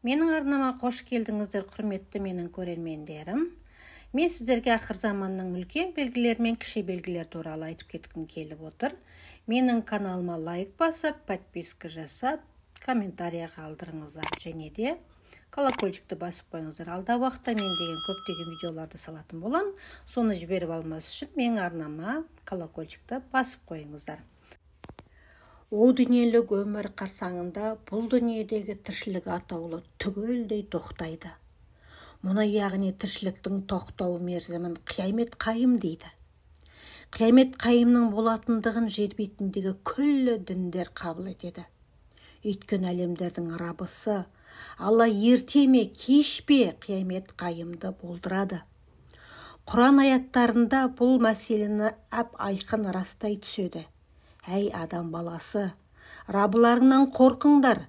Менің арнама қош келдіңіздер, құрметті менің көрермендерім. Мен сіздерге ақыр заманның үлкен белгілері мен кіші белгілер туралы айтып кеткім келіп отыр. Менің каналыма лайк басып, подписка жасап, комментария қалдырыңыздар және де колокольчикті басып қойыңыздар. Алдағы уақытта мен деген көптеген видеоларды салатын боламын. Соны жіберіп алмас үшін менің арнама колокольчикті басып қойыңыздар. О дүниелік өмір қарсаңында бұл дүниедегі тіршілік атаулы түгелдей тоқтайды. Мұны, яғни тіршіліктің тоқтау мерзімін, қиямет қайым дейді. Қиямет қайымның болатындығын жер бетіндегі күллі діндер қабыл етеді. Өйткені әлемдердің раббысы Алла ерте ме, кеш пе қиямет қайымды болдырады. Құран аяттарында бұл мәселені әп айқын растай түседі. Әй адам баласы, раббыларыңнан қорқыңдар.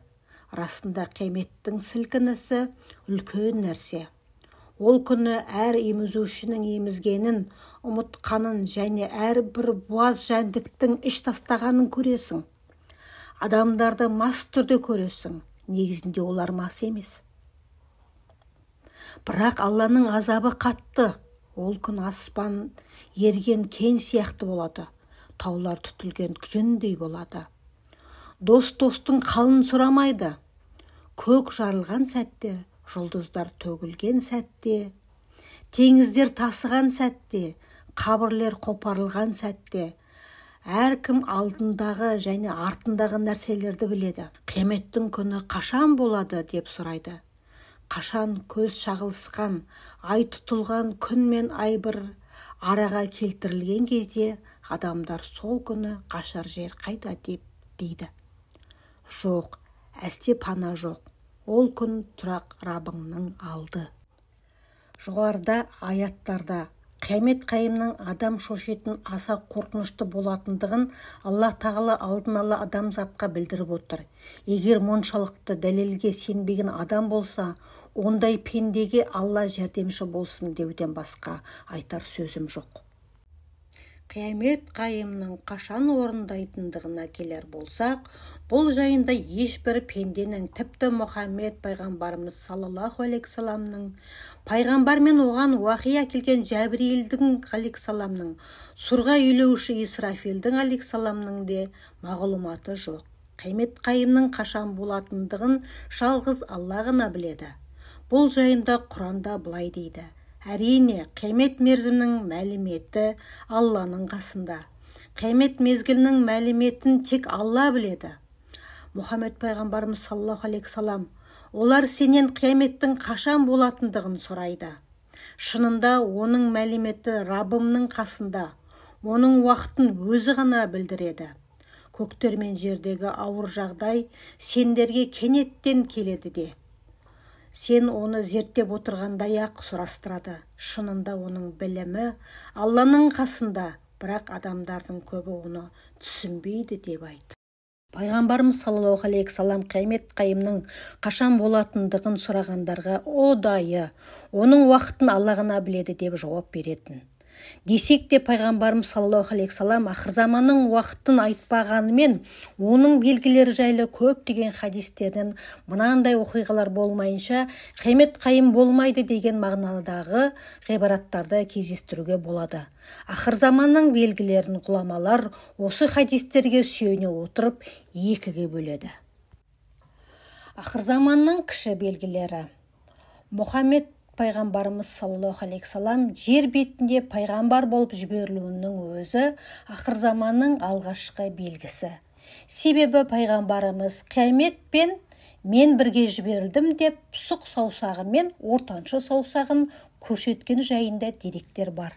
Расында қияметтің сілкінісі үлкен нәрсе. Ол күні әр емізушінің емізгенін ұмытқанын және әрбір буаз жәндіктің іш тастағанын көресің. Адамдарды мас түрде көресің. Негізінде олар мас емес. Бірақ Алланың азабы қатты. Ол күн аспан ерген кен сияқты болады. Таулар түтілген жүндей болады. Дос достың қалын сұрамайды. Көк жарылған сәтте, жұлдыздар төгілген сәтте, теңіздер тасыған сәтте, қабірлер қопарылған сәтте, әркім алдындағы және артындағы нәрселерді біледі. Қияметтің күні қашан болады деп сұрайды. Қашан көз шағылысқан, ай тұтылған, күн мен ай бір араға келтірілген кезде адамдар сол күні қашар жер қайда деп дейді. Жоқ, әсте пана жоқ. Ол күн тұрақ Раббыңның алды. Жоғарыда аяттарда қиямет қайымның адам шошитын аса қорқынышты болатындығын Алла Тағала алдын ала адамзатқа білдіріп отыр. Егер моншалықты дәлелге сенбеген адам болса, ондай пендеге Алла жәрдемші болсын деуден басқа айтар сөзім жоқ. Қиямет қайымның қашан орындайтындығына келер болсақ, бұл жайында ешбір пенденің, тіпті Мұхаммед пайғамбарымыз саллаллаху алейхиссаламның, пайғамбар мен оған уахи әкелген Жәбірейілдің алейхиссаламның, сұрға үйлеуші Исрафилдің алейхиссаламның де мағлұматы жоқ. Қиямет қайымның қашан болатындығын жалғыз Алла ғана біледі. Бұл жайында Құранда былай дейді: Әрине, қиямет мерзімінің мәліметі Алланың қасында. Қиямет мезгілінің мәліметін тек Алла біледі. Мұхаммед пайғамбарымыз саллаллаху алейхи, олар сенен қияметтің қашан болатындығын сұрайды. Шынында оның мәліметі Раббымның қасында. Оның уақытын өзі ғана білдіреді. Көктер мен жердегі ауыр жағдай сендерге кенеттен келеді де. Сен оны зерттеп отырғандай-ақ сұрастырады. Шынында оның білімі Алланың қасында, бірақ адамдардың көбі оны түсінбейді деп айт. Пайғамбарымыз саллаллаху алейхи қиямет қайымның қашан болатындығын сұрағандарға ұдайы оның уақытын Алла ғана біледі деп жауап беретін. Десек те, пайғамбарымыз саллаллаху алейхи ақыр заманның уақытын айтпағанымен, оның белгілері жайлы көптеген хадистерден мынандай оқиғалар болмайынша қиямет қайым болмайды деген мағынадағы ғибараттарды кездестіруге болады. Ақыр заманның белгілерін ғұламалар осы хадистерге сүйене отырып екіге бөледі. Ақыр заманның кіші белгілері. Мұхаммед пайғамбарымыз саллаллаху алейхи жер бетінде пайғамбар болып жіберілуінің өзі ақыр заманның алғашқы белгісі. Себебі пайғамбарымыз қиямет пен мен бірге жіберілдім деп сұқ саусағы мен ортаншы саусағын көрсеткен жайында деректер бар.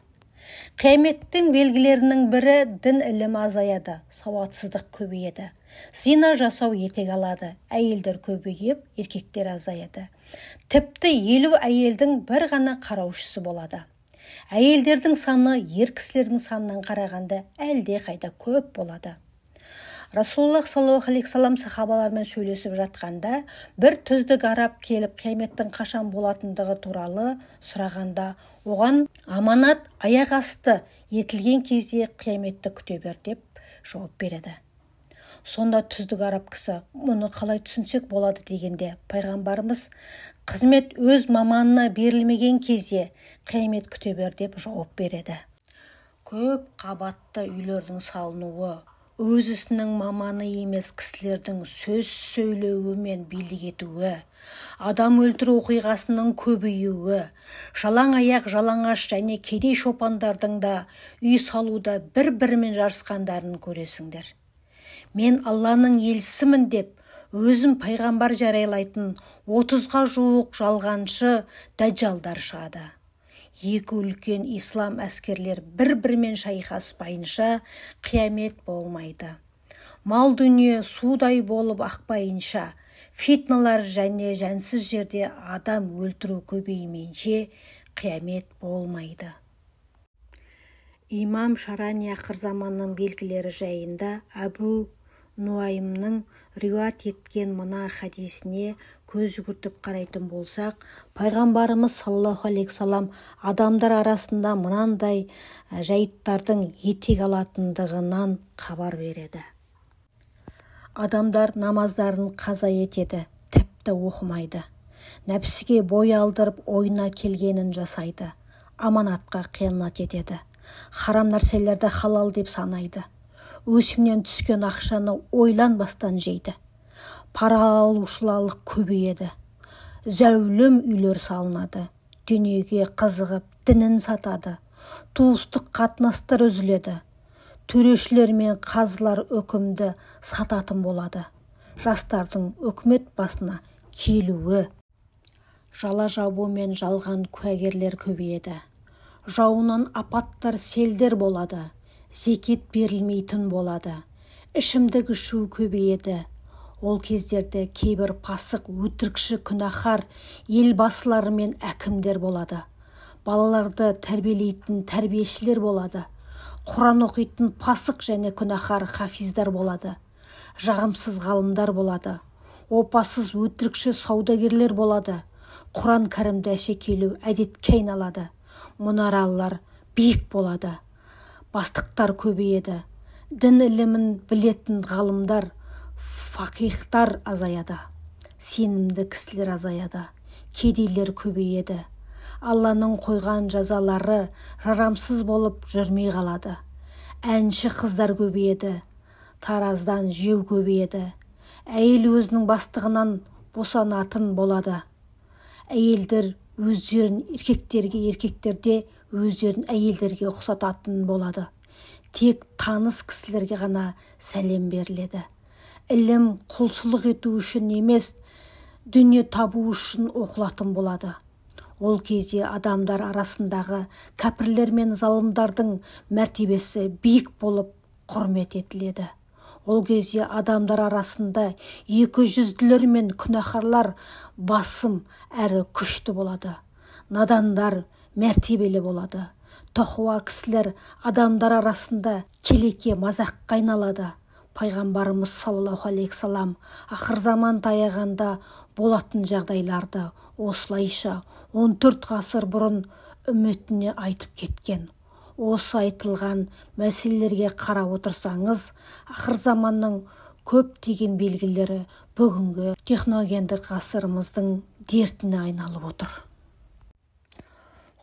Қияметтің белгілерінің бірі дін ілімі азаяды, сауатсыздық көбейеді, зина жасау етек алады, әйелдер көбейіп, еркектер азаяды. Тіпті 50 әйелдің бір ғана қараушысы болады. Әйелдердің саны ер кісілердің санынан қарағанда әлде қайда көп болады. Расулаллах саллаллаху алейхи салам сахабалармен сөйлесіп жатқанда, бір түздік араб келіп қияметтің қашан болатындығы туралы сұрағанда, оған аманат аяқ асты етілген кезде қияметті күте бер деп жауап береді. Сонда түздік араб кісі мұны қалай түсінсек болады дегенде, пайғамбарымыз қызмет өз маманына берілмеген кезде қиямет күте бер деп жауап береді. Көп қабатты үйлердің салынуы, өз ісінің маманы емес кісілердің сөз сөйлеуі мен билік етуі, адам өлтіру оқиғасының көбеюі, жалаң аяқ, жалаңаш және кедей шопандардың да үй салуда бір-бірімен жарысқандарын көресіңдер. Мен Алланың елшісімін деп өзім пайғамбар жариялайтын 30-ға жуық жалғаншы дәджалдар шығады. Екі үлкен ислам әскерлер бір-бірімен шайқаспайынша қиямет болмайды. Мал дүние судай болып ақпайынша, фитналар және жансыз жерде адам өлтіру көбеймейінше қиямет болмайды. Имам Шарани ақырзаманның белгілері жайында Әбу Нуаймның риуат еткен мына хадисіне көз жүгіртіп қарайтын болсақ, пайғамбарымыз саллаллаху алейхи уассалам адамдар арасында мынандай жайттардың етек алатындығынан хабар береді. Адамдар намаздарын қаза етеді, тіпті оқымайды. Нәпсіге бой алдырып, ойына келгенін жасайды. Аманатқа қиянат етеді. Харам нәрселерді халал деп санайды. Өсімнен түскен ақшаны ойланбастан жейді. Пара алушылық көбейеді. Зәулім үйлер салынады. Дүниеге қызығып, дінін сатады. Туыстық қатынастар үзіледі. Төрешілер мен қазылар үкімді сататын болады. Жастардың үкімет басына келуі. Жала жабу мен жалған куәгерлер көбейеді. Жауыннан апаттар, селдер болады. Зекет берілмейтін болады. Ішімдік ішу көбейеді. Ол кездерде кейбір пасық, өтірікші, күнәһар елбасылары мен әкімдер болады. Балаларды тәрбиелейтін тәрбиешілер болады. Құран оқитын пасық және күнәһар хафиздар болады. Жағымсыз ғалымдар болады. Опасыз өтірікші саудагерлер болады. Құран кәрімді әшекейлеу әдетке айналады. Мұнаралар биік болады. Бастықтар көбейеді. Дін ілімін білетін ғалымдар, фақихтар азаяды. Сенімді кісілер азаяды. Кедейлер көбейеді. Алланың қойған жазалары жарамсыз болып жүрмей қалады. Әнші қыздар көбейеді. Тараздан жеу көбейеді. Әйел өзінің бастығынан босанатын болады. Әйелдер өздерін еркектерге, еркектерде өздерін әйелдерге ұқсататын болады. Тек таныс кісілерге ғана сәлем беріледі. Ілім құлшылық ету үшін емес, дүние табу үшін оқылатын болады. Ол кезде адамдар арасындағы кәпірлер мен залымдардың мәртебесі биік болып құрмет етіледі. Ол кезде адамдар арасында екі жүзділер мен күнәһарлар басым әрі күшті болады. Надандар мәртебелі болады. Тақуа кісілер адамдар арасында келеке мазаққа айналады. Пайғамбарымыз саллаллаху алейхи уассалам ақырзаман таяғанда болатын жағдайларды осылайша 14 ғасыр бұрын үмметіне айтып кеткен. Осы айтылған мәселелерге қарап отырсаңыз, ақырзаманның көптеген белгілері бүгінгі техногендік ғасырымыздың дертіне айналып отыр.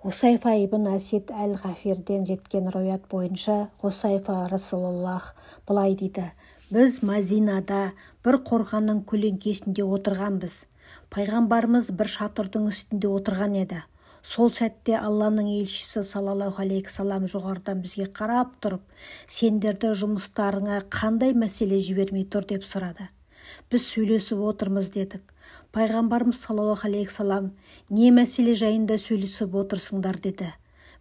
Ғусайфа ибн Асид әл-Ғафирден жеткен риуаят бойынша Ғусайфа Расулаллах былай дейді: біз Мадинада бір қорғанның көлеңкесінде отырғанбыз. Пайғамбарымыз бір шатырдың үстінде отырған еді. Сол сәтте Алланың елшісі саллаллаху алейхи уассалам жоғарыдан бізге қарап тұрып, сендерді жұмыстарыңа қандай мәселе жібермей тұр деп сұрады. Біз сөйлесіп отырмыз дедік. Пайғамбарымыз саллаллаху алейхи уассалам не мәселе жайында сөйлесіп отырсыңдар деді.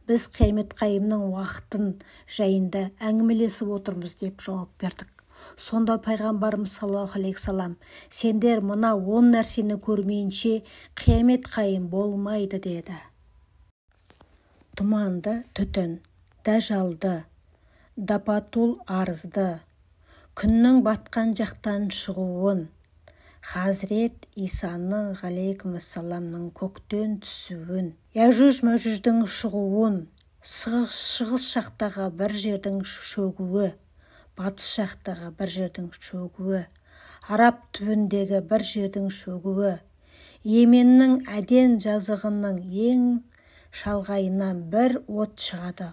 Біз қиямет қайымның уақытын жайында әңгімелесіп отырмыз деп жауап бердік. Сонда пайғамбарымыз саллаллаху алейхи уассалам сендер мына 10 нәрсені көрмейінше қиямет қайым болмайды деді. Тұманды түтін, дәжалды, дапатул арызды, күннің батқан жақтан шығуын, Хазірет Исаның ғалейкумассаламның көктен түсуін, Яжуж-Мәжуждің шығуын, шығыс жақтағы бір жердің шөгуі, Батыс жақтағы бір жердің шөгуі, Араб түбіндегі бір жердің шөгуі, Йеменнің Әден жазығының ең шалғайынан бір от шығады.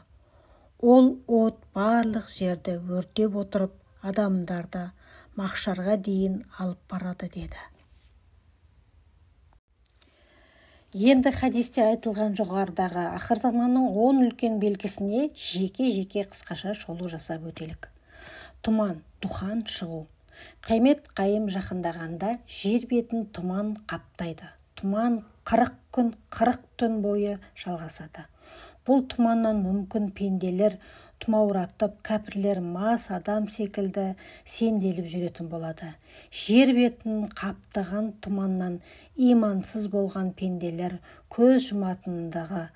Ол от барлық жерді өртеп отырып, адамдарды махшарға дейін алып барады деді. Енді хадисте айтылған жоғарыдағы ақыр заманның 10 үлкен белгісіне жеке-жеке қысқаша шолу жасап өтелік. Тұман, духан шығу. Қиямет қайым жақындағанда жер бетін тұман қаптайды. Тұман 40 күн, 40 түн бойы жалғасады. Бұл тұманнан мүмкін пенделер тұмауратып, кәпірлер мас адам секілді сенделіп жүретін болады. Жер бетін қаптаған тұманнан имансыз болған пенделер көз жұматындығы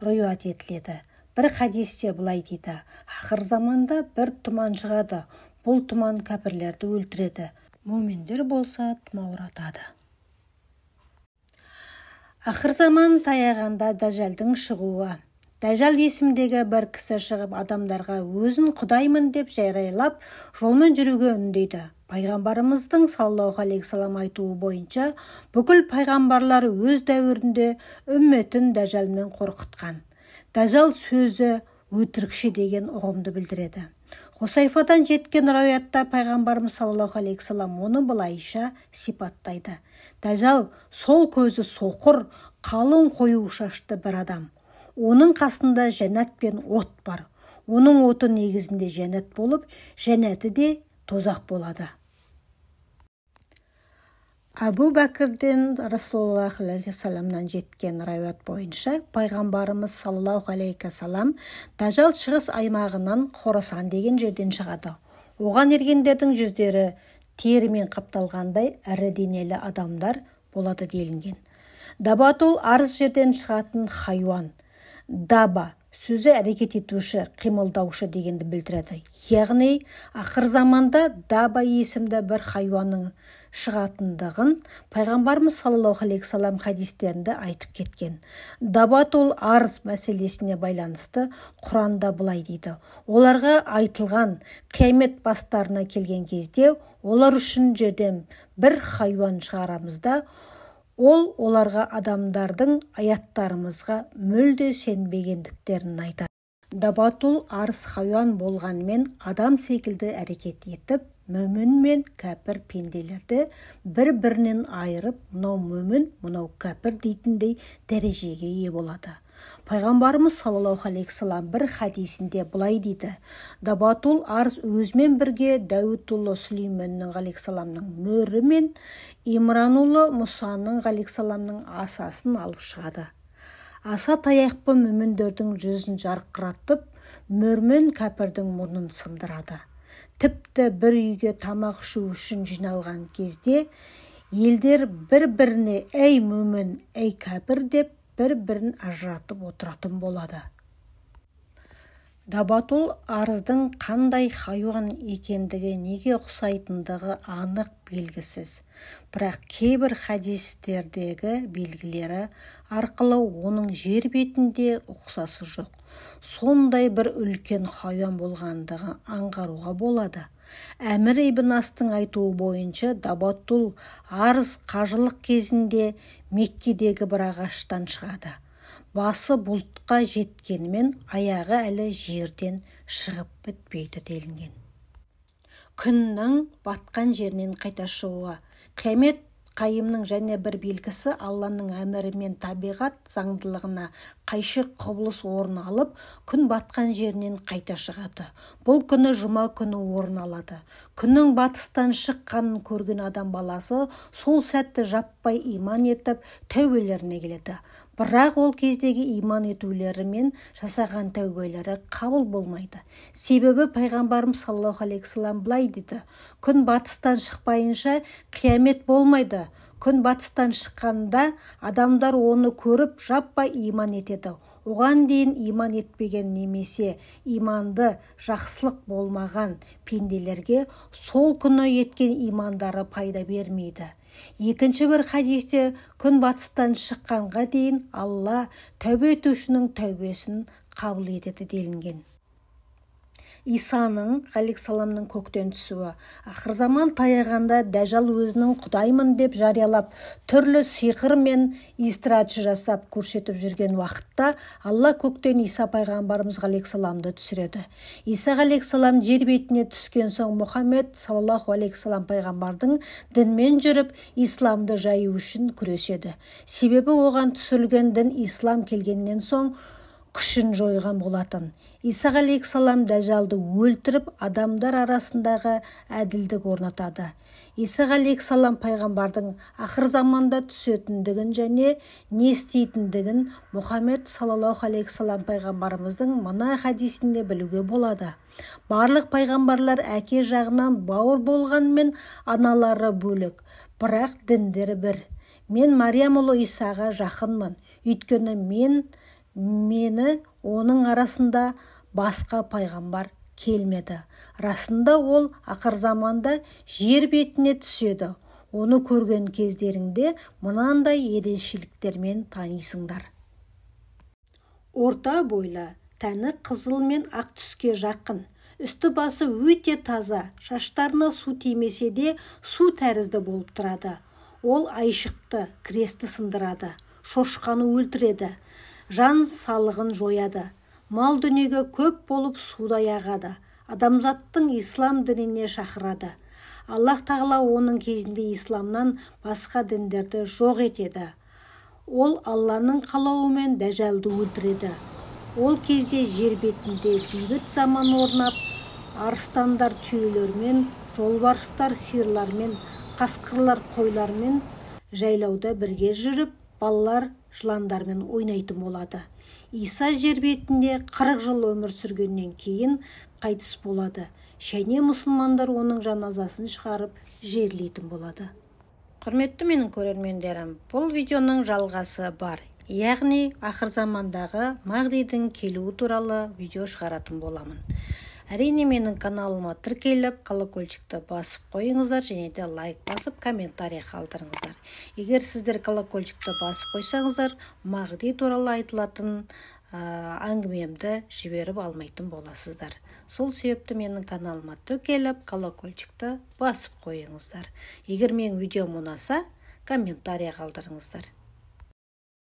риуаят етіледі. Бір хадисте былай дейді: ақыр заманда бір тұман шығады. Бұл тұман кәпірлерді өлтіреді, мөминдер болса тұмауратады. Ақыр заман таяғанда Дәжжалдың шығуы. Дәжжал есімдегі бір кісі шығып, адамдарға өзін құдаймын деп жариялап, жолмен жүруге үндейді. Пайғамбарымыздың саллаллаху алейхи салам айтуы бойынша, бүкіл пайғамбарлар өз дәуірінде үмметін Дәжжалмен қорқытқан. Дәжжал сөзі өтірікші деген ұғымды білдіреді. Хусайфадан жеткен рауаятта пайғамбарымыз саллаллаху алейхи салам оны былайша сипаттайды. Дәжжал сол көзі соқыр, қалың қою шашты бір адам. Оның қасында жәннат пен от бар. Оның оты негізінде жәннат болып, жәннаты де тозақ болады. Әбу Бәкірден Расулаллах алейхиссаламнан жеткен рауаят бойынша, пайғамбарымыз саллаллаху алейхи салам Дәжжал шығыс аймағынан Хорасан деген жерден шығады. Оған ергендердің жүздері терімен қапталғандай ірі денелі адамдар болады делінген. Дабатул арыз жерден шығатын хайуан. Даба сөзі әрекет етуші, қимылдаушы дегенді білдіреді. Яғни, ақыр заманда даба есімді бір хайуанның шығатындығын пайғамбарымыз саллаллаху алейхи салам хадистерінде айтып кеткен. Дабатул арыз мәселесіне байланысты Құранда былай дейді: оларға айтылған қиямет бастарына келген кезде олар үшін жерден бір хайуан шығарамыз да, ол оларға адамдардың аяттарымызға мүлде сенбегендіктерін айтады. Дабатул арыз хайуан болғанмен адам секілді әрекет етіп, мүмін мен кәпір пенделерді бір-бірінен айырып, мынау мүмін, мынау кәпір дейтіндей дәрежеге ие болады. Пайғамбарымыз саллаллаху алейхи салам бір хадисінде былай дейді: Дабатул арыз өзімен бірге Дәуітұлы Сүлейменнің алейхиссаламның мөрі мен Имранұлы Мұсаның алейхиссаламның асасын алып шығады. Аса таяқпен мүміндердің жүзін жарқыратып, мөрмен кәпірдің мұрнын сындырады. Тіпті бір үйге тамақ ішу үшін жиналған кезде елдер бір-біріне әй мүмін, әй кәпір деп бір-бірін ажыратып отыратын болады. Дабатул арыздың қандай хайуан екендігі, неге ұқсайтындығы анық белгісіз. Бірақ кейбір хадистердегі белгілері арқылы оның жер бетінде ұқсасы жоқ. Сондай бір үлкен хайуан болғандығы аңғаруға болады. Әмір ибн Астың айтуы бойынша Дабатул арыз қажылық кезінде Меккедегі бір ағаштан шығады. Басы бұлтқа жеткенімен аяғы әлі жерден шығып бітпейді делінген. Күннің батқан жерінен қайта шығуы. Қиямет қайымның және бір белгісі Алланың әмірімен табиғат заңдылығына қайшы құбылыс орын алып, күн батқан жерінен қайта шығады. Бұл күні жұма күні орын алады. Күннің батыстан шыққанын көрген адам баласы сол сәтті жаппай иман етіп, тәубелеріне келеді. Бірақ ол кездегі иман етулері мен жасаған тәубелері қабыл болмайды. Себебі пайғамбарымыз саллаллаху алейхи салам былай дейді: күн батыстан шықпайынша қиямет болмайды. Күн батыстан шыққанда адамдар оны көріп жаппай иман етеді. Оған дейін иман етпеген немесе иманды жақсылық болмаған пенделерге сол күні еткен имандары пайда бермейді. Екінші бір хадисте күн батыстан шыққанға дейін Алла тәубе етушінің тәубесін қабыл етеді делінген. Исаның ғалейхиссаламның көктен түсуі. Ақырзаман таяғанда Дәжал өзінің құдаймын деп жариялап, түрлі сиқыр мен истирадж жасап көрсетіп жүрген уақытта Алла көктен Иса пайғамбарымыз ғалейхиссаламды түсіреді. Иса ғалейхиссалам жер бетіне түскен соң Мұхаммед саллаллаху алейхиссалам пайғамбардың дінмен жүріп, исламды жаю үшін күреседі. Себебі оған түсірілген дін ислам келгеннен соң күшін жойған болатын. Иса ғалейхиссалам Дәжалды өлтіріп, адамдар арасындағы әділдік орнатады. Иса ғалейхиссалам пайғамбардың ақыр заманда түсетіндігін және не істейтіндігін Мұхаммед саллаллаху алейхиссалам пайғамбарымыздың мына хадисінде білуге болады. Барлық пайғамбарлар әке жағынан бауыр болғанмен аналары бөлек, бірақ діндері бір. Мен Мариям ұлы Исаға жақынмын, өйткені мені оның арасында басқа пайғамбар келмеді. Расында ол ақыр заманда жер бетіне түседі. Оны көрген кездеріңде мынандай ерекшеліктермен танисыңдар. Орта бойлы, тәні қызыл мен ақ түске жақын, үсті басы өте таза, шаштарына су тимесе де су тәрізді болып тұрады. Ол айшықты, кресті сындырады, шошқаны өлтіреді, жан салығын жояды, мал дүниеге көп болып судай ағады, адамзаттың ислам дініне шақырады. Аллах тағала оның кезінде исламнан басқа діндерді жоқ етеді. Ол Алланың қалауымен Дәжалды өлтіреді. Ол кезде жер бетінде бейбіт заман орнап, арыстандар түйелермен, жолбарыстар сиырлармен, қасқырлар қойлармен жайлауда бірге жүріп, балалар жыландармен ойнайтын болады. Иса жер бетінде 40 жыл өмір сүргеннен кейін қайтыс болады. Және мұсылмандар оның жаназасын шығарып жерлейтін болады. Құрметті менің көрермендерім, бұл видеоның жалғасы бар. Яғни ақыр замандағы Мағдидің келуі туралы видео шығаратын боламын. Әрине менің каналыма тіркеліп, колокольчикті басып қойыңыздар және де лайк басып, комментарий қалдырыңыздар. Егер сіздер колокольчикті басып қойсаңыздар, Мағди туралы айтылатын әңгімемді жіберіп алмайтын боласыздар. Сол себепті менің каналыма тіркеліп, колокольчикті басып қойыңыздар. Егер менің видеом ұнаса, комментарий қалдырыңыздар.